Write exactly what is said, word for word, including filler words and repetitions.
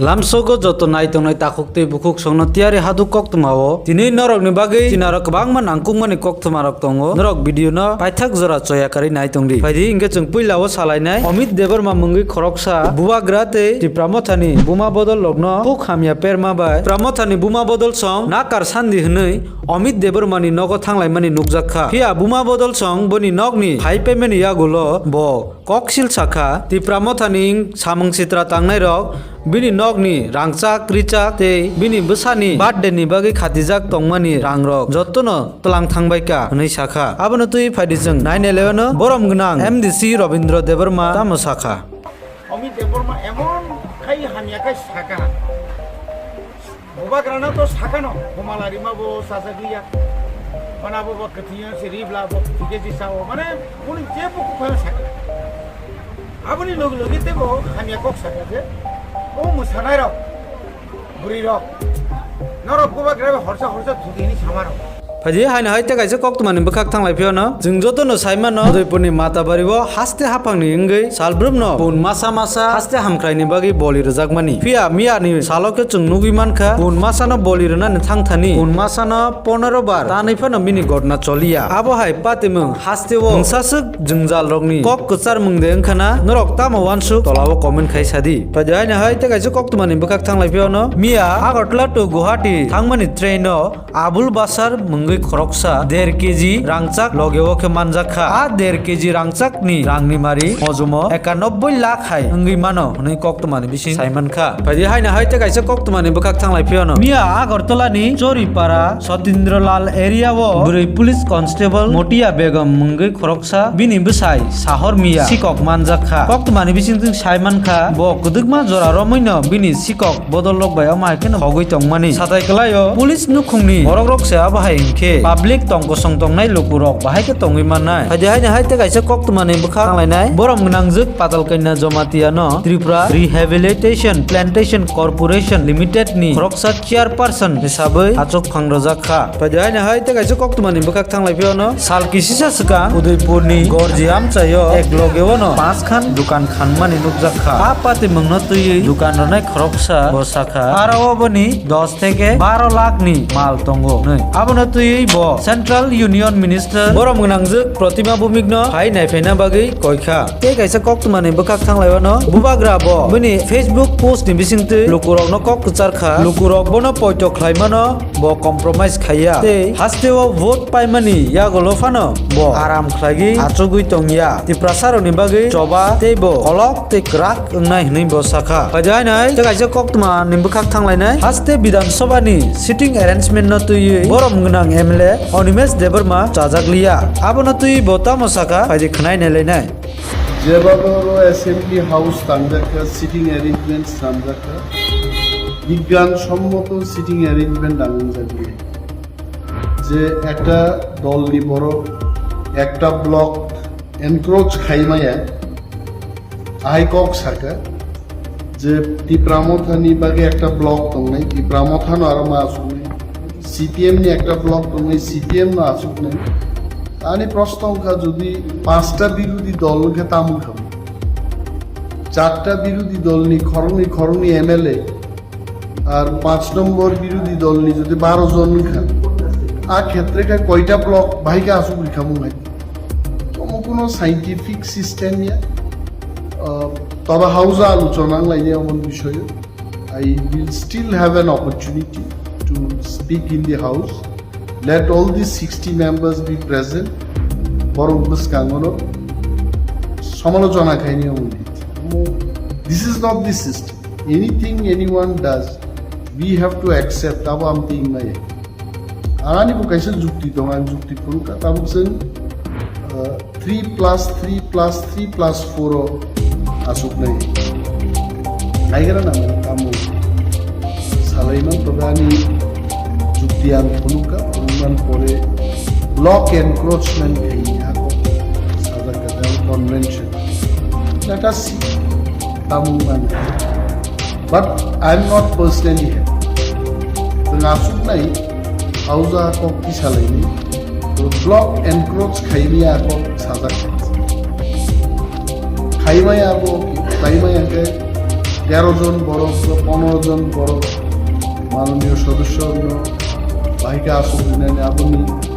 Lamsogo joto naitongnai takhuk tei bukhuk songno tiyari haduk koktwmao. Tini norokni bagwi chinaro kwbangma nangkukmani koktwmarok tongo. Norok video no paithak jora choya karwi naitongdi. Phaidi hinkhe chwng puilao salainai Amit Debbarma mungwi khoroksa bubagra tei Tipra Mothani buma bodol rokno kuk hamya perma bai Tipra Mothani buma bodol song nakar sandi hwnwi Amit Debbarmani nogo thanglaimani nukjak kha. Phiya buma bodol song boni nokni phai paimani yagulo bo koksil sakha, Tipra Mothani samung sitra tangnairok bini nokni rangchak, richak tei bini bwsani birthday ni bagwi khatijak tongmani rangrok jotono twlang thangbaikha hwnwi sakha. Abono twi phaidi chwng nine eleven o borom gwnang M D C Robindra Debbarma tamo sakha. Amit Debbarma emon khai hamya khai sakha. Bubagrano to sakano, Humala rima bo sajagwiya. Mana bo bo kwthwiyo se ribla bo thike si sao. Mane, uni je bo kukhayo sakha. Aboni logi logi tebo hamya kok sakha je, o mwsanairok, bwrwirok, norok bubagra bai horsa horsa thuti hini samarok. Phaidi haino hai tei kaisa koktwmani bwkhak thanglai phiyano. Chwng jotono sai mano, Udaipurni Matabari o haste haphangni wngwi salbrumno pun masa masa haste hamkraini bagwi boli rwjakmani. Phiya miyani salo khe chwng nugwi mankha, pun masano boli rwnani thangthani pun masano ponero bar tanwi phano bini gotna choliya. Abo hai patimwng haste o mungsaswk jwngjalrokni kok kwcharmung de wngkhana, norok tamo uansuk tolao comment khai sadi. Phaidi haino hai tei kaisa koktwmani bwkhak thanglai phiyano. Miya Agartala to Guwahati thangmani train o Abul Basar mungwi khoroksa der keji rangchak logeo khe manjak kha. A der keji rangchakni rangni mari mojumo ekanobboi lakh hai wngwi mano hwnwi koktwmani bising sai mankha. Phaidi haino hai tei kaisa koktwmani bwkhak thanglai phiyano. Miya Agartala ni Choripara Satindralal area o bwrwi police constable Motia Begum mungwi khoroksa bini bwsai Sahor Miya sikok manjak kha. Koktwmani bisingtwi sai mankha, bo kwdwkma jora romwino bini sikok bodol rok bai omo hai kheno khogwi tongmani. Satai kwlaio police nukhungni borok rok se abo hai hinkhe public tong kosong tongnai lukurok bahai khe tongwi mannai. Phaidi haino hai tei kaisa koktwmani bwkhak thanglai nai. Borom gwnangjwk Patalkaina Jamatia no Tripura Rehabilitation Plantation Corporation Limited ni khoroksa chairperson hisabwi achuk phangrojak kha. Phaidi haino hai tei kaisa koktwmani bwkhak thanglai phiyano. Sal kisisa swkang Udaipurni Gorji amchaio ek logeo no panch khan dukan khanmani nukjak kha. A patimwngno twiwi dukan rwnai khoroksa bo sakha, aro oboni dos theke baro lakh ni mal tongo hwnwi. Abono twiwi bo Central Union Minister borom gwnangjwk Protima Bhumikno phai naiphaina bagwi koikha. Tei kaisa koktwmani bwkhak thanglaiwano bubagra bo bini Facebook post ni bisingtwi lukurokno kok kwchar kha. Lukurok bono poito khlaimano bo compromise khaiya tei hasteo vote paimani yagulo phano bo aram khlaigwi achugwi tongya. Tiprasarokni bagwi choba tei bo kolok tei kwrak wngnai hwnwi bo sakha. Phaidi haino hai tei kaisa koktwmani bwkhak thanglainai. Haste Bidhan Sabha ni sitting arrangement no twiwi borom gwnang M L A Animesh Debbarma chajakliya. Abono twiwi bo tamo sakha, phaidi khwnai nailainai. যেভাবে ওরা assembly house তাংজাকা sitting arrangements তাংজাকা বিজ্ঞানসম্মত sitting arrangement আনজাকা যে একটা দল নিবরক একটা ব্লক এনক্রোচ খাইমায়া আই কক সাকা যে টিপ্রা মথানি বাগে একটা ব্লক দংনাই টিপ্রা মথানো আরো মা আসুক নাই সিপিএম নি একটা ব্লক দংনাই সিপিএম নো আসুক নাই আনি প্রশ্ন অংখা যদি পাঁচটা বিরোধী দল অংখা তামুল খাবো চারটা বিরোধী দল নি খরনি খরনি এমএলএ আর পাঁচ নম্বর বিরোধী দল নি যদি বারো জন অংখা আ ক্ষেত্রে কা কয়টা ব্লক ভাইকা আসুক রিখামু নাই তমো কোনো সাইন্টিফিক সিস্টেম ইয়া আহ, তবে হাউজে আলোচনা লাইনে এমন বিষয়ে I will still have an opportunity to speak in the house. Let all these sixty members be present. Borok bwskangono samalochona khaini omo. This is not the system. Anything anyone does, we have to accept. Abo am ting nai. Ani bo kaisa jukti tong, ang jukti phuru ka tabuk chwng three plus three plus three plus four o asuk nai. Naigra na mani tamo salai man to ani jukti ang phuru ka phuru man pore block encroachment khai ha ko sajak ka convention. Let us see tamo man. But I am not personally happy. Chwng asuknai hauja kok tisalaini block encroach khaimaya kok sajak khaimaya bo khaimaya khe tero jon borok, ponero jon borok manoniyo sodosyo no bahai khe aswk rinani aboni